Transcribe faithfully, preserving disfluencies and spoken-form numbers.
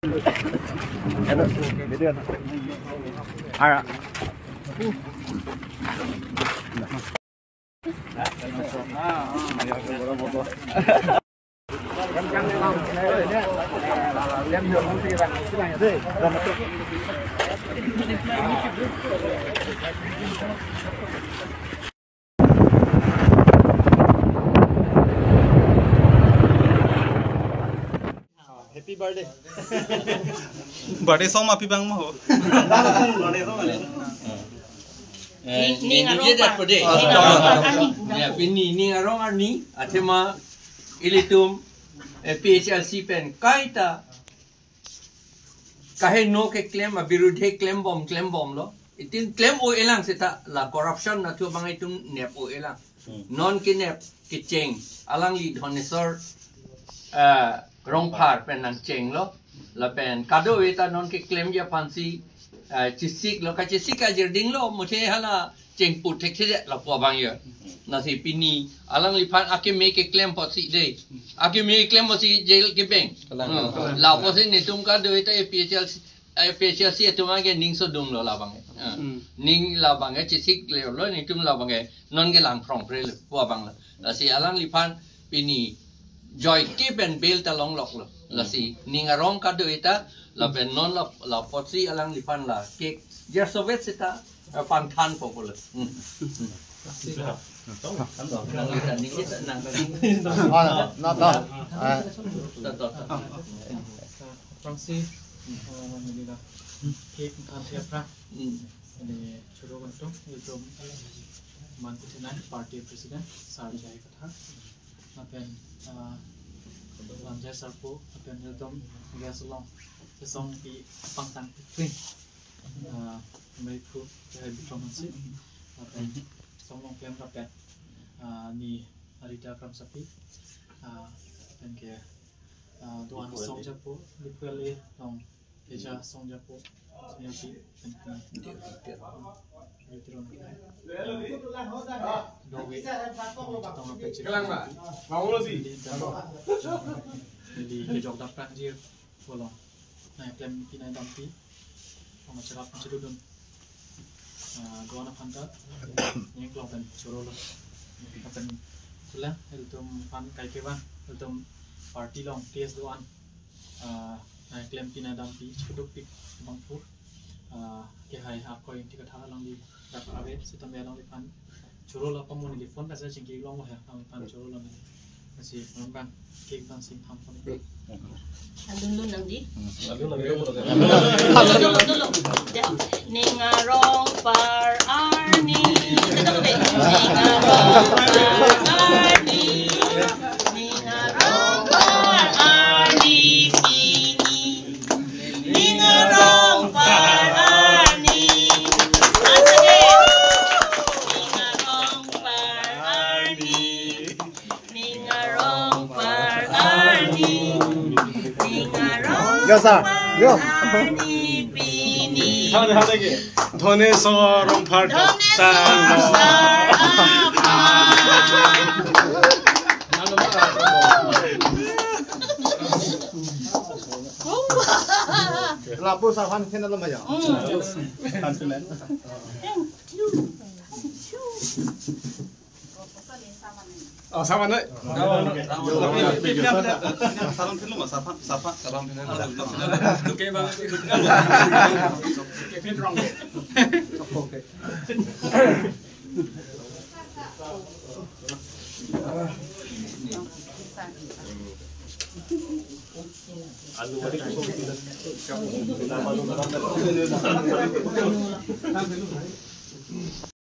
Ara. Happy birthday. Birthday song ma pi abang ma ho. Birthday song ma le. Eh, ning, ning, ning arong, ning arong, ning arong. Ya, pini ning arong arni, athema ilitum, eh, A P H L C pen kaita kaheno keklem, abirudhe klembom, klembomlo. Itin klem-o-elang seta la corruption nathu abang itum nep-o-elang. Hmm. Non kenep kecheng, alangli Dhoneswar, eh, Rongphar pen nangchenglo. Lapen kadokave ta non keklemji aphansi, eh, chesiklo, kachesik ajirdinglo, muthe hala chengpu thekthe lapu abang jo. Lasi pini alangliphan akeme keklem apotsi dei. Akeme keklem apotsi jail kebeng. Kalang, hmm, kalang. La apotsi netum kadokave ta A P H L C, A P H L C atum ke ning sodunglo labang ke. Ah. Hmm. Ning labang ke chesiklelo netum labang ke. Non ke lang phrongphrelo pu abang lo. Lasi alangliphan pini joike pen bail ta longloklo. Lasi ning arong kadokave ta lapen non la, la apotsi alangliphan la cake jarsovet seta, eh, pangthanpo pulo. Hmm. Hmm. Nanglita ning kita nang tadi. Ah, no, no. Ah. Aphrangsi, eh, neli la cake pangthanthe aphrang. Hmm. Neli choro kangtung, ilitum Manputhenei Party President, Sir J I Kathar. Lapen, ah, Lamjai Sarpo, lapen ilitum guest along, chesong pi pangtang pring. Ah, Mei Phu, Kehai Bikram Hanse, lapen song long klem rapet, ah, ni Arita Kramsapi, ah, lapen ke, ah, do-an song japo, Liphu L A along Teja song japo, song japi, pen pen. Ritron ke. Dove. Chetong ape chetong. Di, di kejok dapran jir bolong. Nangklem pi nangdampi. Pama cherap chedudun. Ah, do-an aphan ta. Ningklong pen chorolo. Lapen kulang, ilitum aphan kaike abang, ilitum party along T S do-an. Ah, nangklem pi nangdampi, chodukpik abangphu. Ah, Kehai Akoi Ingti Kathar alangli dak ave, sitame alangliphan chorolo, pamuni phone kasa chingki longlo he, alangliphan chorolo neli. Lasi non abang, cake abang sing thampon. Adunlo nang di? Adunlo, adunlo. Adunlo, adunlo. Ya. Ning arong par arni. Ning arong par arni. Ning arong par arni pini. Ning arong par arni. Once again. Ning arong par arni. Ning arong Yo, sir. Yo. Par arni pini. Dhone, dhone ke. Dhone so rong par Dhone so rong par. Lapu sa fan khen lo maya. Hmm. Fan khen. Oh, sama na. Salam dulu, Mas. Sapa? Sapa? Salam dulu. Oke, Bang. Oke, Bang. Oke.